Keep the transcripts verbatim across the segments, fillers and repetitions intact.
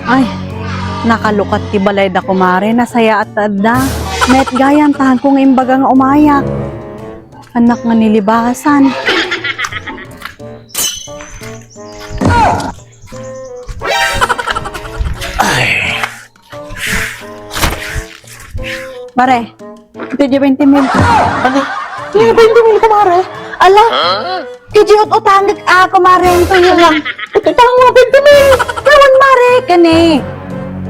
Ay, nakalukat ti balayda, kumare, nasayaat ta adda. Met gayam, tahanko nga imbaga nga umayak. Annak nga nilibasan. Mare, ito di twenty mil. Ano? Yung twenty mil, kumare? Ala, kaya di ut-utangek a, kumare, ito yun. Utang mo twenty mil. Kawan, mare, kani.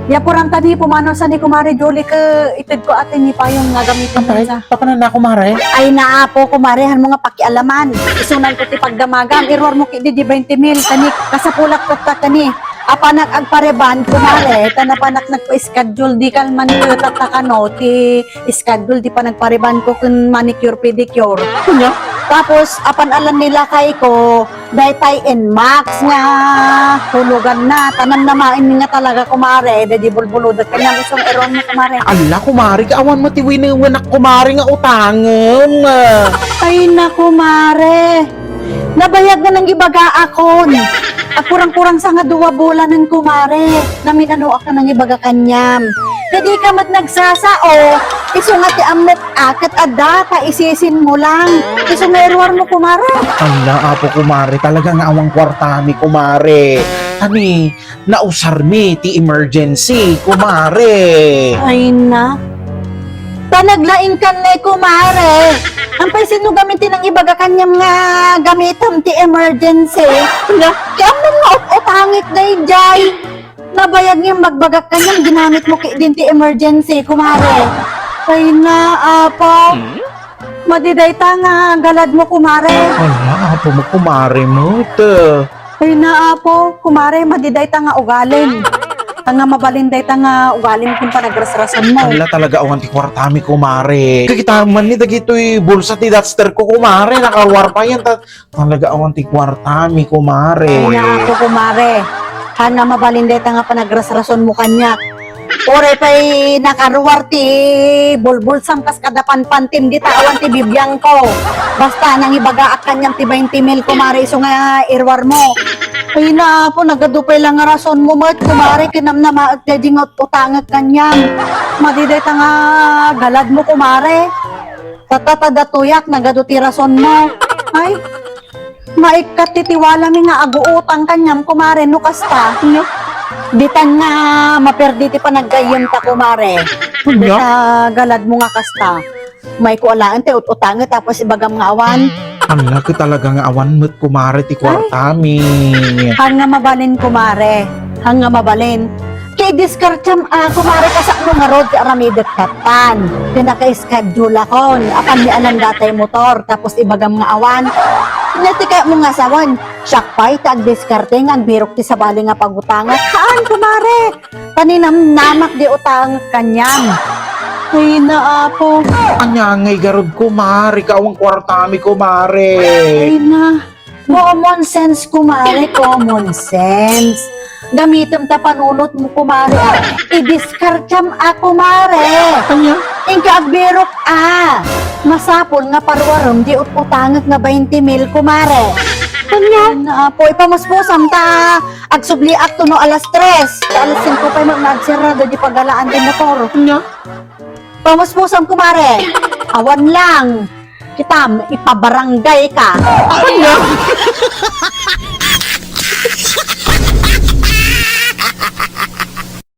Yapuran tani, pumanaw sa ni kumare Julie ke, ited ko ati ni payong nga gamitan. Ay, sa papanan na, kumare? Ay, naapo, kumare, han mo nga pakialaman. Isunan ko ti pagdamagam, iruar mo ki di, di twenty mil, kani, kasapulak ko ta kani. Apanak agparebond, kumare, ta napanak nagpa-schedule, di kalman ko tatta kano, ti schedule, di pa nagparebond ko ken manicure, pedicure. Anya? Tapos, apan alan nilakay ko, daytay Nmax nga hulugan na, tanam na main nga talaga, kumare, daydi bulbuludet, kanya gusto nga iron mo, kumare. Ala, kumare, kaawan mo ti winewenak, kumare, nga utangem. Ay, na, kumare. Nabayag nga nang ibaga akon. Agkurang-kurang sa nga dua bulanen, kumare. Namin ano ak nga nang ibaga kanyam. Kadi ka met nagsasao. Isu nga ti ammok a ket adda ta isisin mo lang. Isu nga iruar mo, kumare. Ala, apo, kumare, talaga nga awan kuartami, kumare. Kani, nausarmi ti emergency, kumare. Ay na. Ta naglaingkan ne, kumare. Ampay sino gamin ti nang ibaga kanyam nga gamitem ti emergency? Ala. Ti ammom nga ut-utangek dayjay. Nabayag nga magbagak kanyam, ginamit mo ki din ti emergency, kumare. Ay na, apo. Hmm? Madi dayta nga galad mo, kumare. Ala, apo mo, kumare mo, te. Ay na, apo, kumare, madi dayta nga ugalim. Nga mabalin dayta nga ugalim ken panagrasrason mo. Ala, talaga awan ti kuartami, kumare. Kakita man ni dagitoy bulsa ti duster ko, kumare. Nakaruar pa yan. Ta-, talaga awan ti kuartami, kumare. Ay na, apo, kumare. Haan nga mabalin dayta nga panagrasrason mo kaniak. Uray pay nakaruar ti bulbulsam kas kada panpantim dita awan ti bibiangko. Basta nangibagaak kaniam ti twenty mil, kumare, isu nga iruar mo. Ay na, apo, nagadu pay lang nga rason mo met, kumare, kinamnamaek daydi nga ut-, utangek kaniam. Madi dayta nga galad mo, kumare. Tatta ta datoyak, nagadu ti rason mo. Ay, maikkat ti tiwalami nga aguutang kaniam, kumare, no kasta. Nya? Ditan nga maperdi ti panaggayyemta, kumare. Nya? Dita galad mo nga kasta. Maiko alaen ti ut-utanget tapos ibagam nga awan. Ala, ket talaga nga awan met, kumare, ti kuartami. Haan nga mabalin, kumare. Haan nga mabalin. Kay idiskartiam a, kumare, kasano ngarud ti aramidek tattan. Pinaka-schedule akon. Apan ni anan datay motor, tapos ibagam nga awan. Nya ti kayatmo nga sawen, siak pay ti agdiskarte nga agbirok ti sabali nga pagutangak. Haan, kumare. Paninamnamak di utangek kaniam. Ay na, apo. Ania ngay garud, kumare, kaawan kuartami, kumare. Ay na. Common sense, kumare, common sense. Gamitem ta panunot mo, kumare, a. Idiskartiam a, kumare. Ania? Inka agbirok a. Masapul nga paruarem di ut-utangek nga twenty mil, kumare. Ania? Ania, apo, ipamuspusam ta agsubliak tuno alas tres. Ta alas singko pay met nga agsirra daydi pagalaan ti motor. Ania? Pamuspusam, kumare. Awan lang. Kitam, ipabarangay ka. Ania?